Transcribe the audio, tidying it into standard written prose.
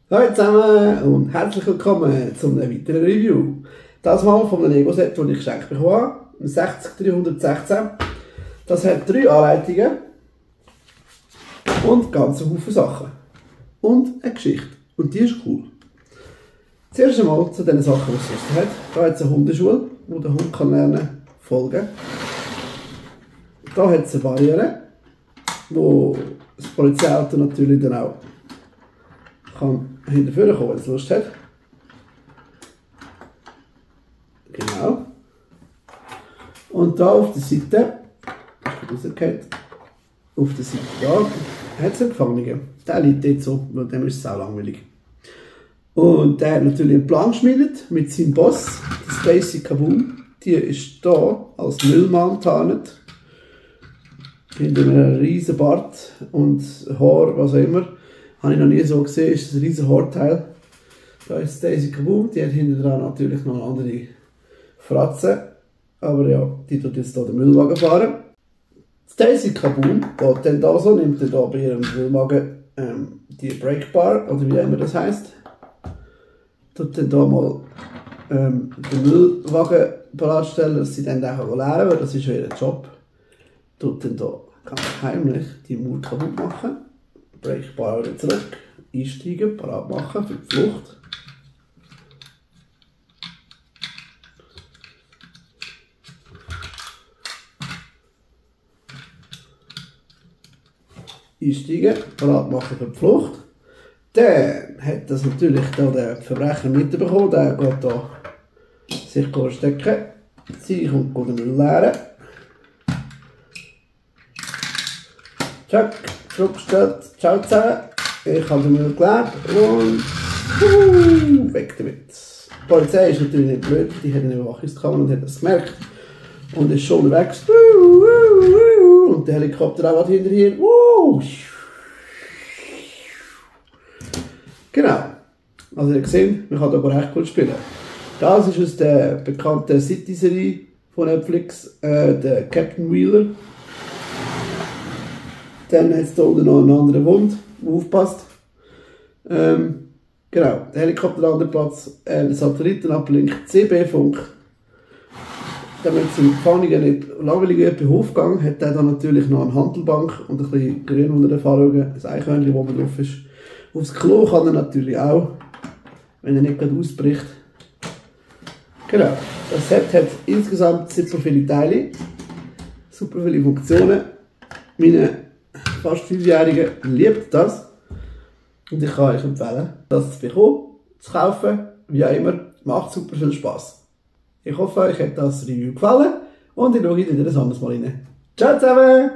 Hallo zusammen und herzlich willkommen zu einem weiteren Review. Das mal von einem Lego-Set, das ich geschenkt bekommen habe, ein 60316. Das hat 3 Anleitungen und ganz Haufen Sachen. Und eine Geschichte. Und die ist cool. Zuerst einmal zu den Sachen, die es sonst hat. Hier hat es eine Hundeschule, wo der Hund kann lernen folgen. Hier hat es eine Barriere, wo das Polizeiauto natürlich dann auch kann hinterführen kommen, wenn es Lust hat. Genau. Und da auf der Seite, auf der Seite da, hat es einen Gefangenen. Der liegt dort so, weil dem ist es auch langweilig. Und der hat natürlich einen Plan geschmiedet mit seinem Boss, der Stacy Kaboom. Die ist hier als Müllmann tarnet. Hinter einem riesen Bart und Haar, was auch immer. Habe ich noch nie so gesehen, ist ein riesen Haarteil. Da ist Stacy Kaboom, die hat hinten dran natürlich noch eine andere Fratze. Aber ja, die tut jetzt hier den Müllwagen fahren. Stacy Kaboom geht dann da so, nimmt dann da bei ihrem Müllwagen die Breakbar, oder wie immer das heisst. Tut dann da mal den Müllwagen bereitstellen, dass sie dann auch leeren, weil das ist ja ihr Job. Tut dann da ganz heimlich die Mauer kaputt machen. Breakbar wieder zurück, einsteigen, parat machen für die Flucht. Einsteigen, parat machen für die Flucht. Dann hat das natürlich da der Verbrecher mitbekommen, der geht da sich stecken. Sie kommt den Müll leeren. Check, zurückgestellt, ciao zusammen. Ich habe den Müll geleert und weg damit. Die Polizei ist natürlich nicht blöd, die hat eine Überwachungskamera und hat das gemerkt. Und ist schon unterwegs. Und der Helikopter auch hinterher. Genau. Also ihr seht, man kann hier aber recht gut spielen. Das ist aus der bekannten City-Serie von Netflix, der Captain Wheeler. Dann hat es hier unten noch einen anderen Hund, der aufpasst. Genau, der Helikopterlandeplatz, der Satellitenablink, CB-Funk. Damit es im Gefangenen nicht langweilig wird bei Hofgang, hat er dann natürlich noch eine Handelbank und ein bisschen grün unter den Fahraugen, ein Eichhörnchen, wo man drauf ist. Aufs Klo kann er natürlich auch, wenn er nicht gerade ausbricht. Genau, das Set hat insgesamt super viele Teile, super viele Funktionen. Meine fast 5-Jährige liebt das und ich kann euch empfehlen, das zu bekommen, zu kaufen, wie auch immer, macht super viel Spaß. Ich hoffe, euch hat das Review gefallen und ich schaue wieder ein anderes Mal rein. Ciao zusammen!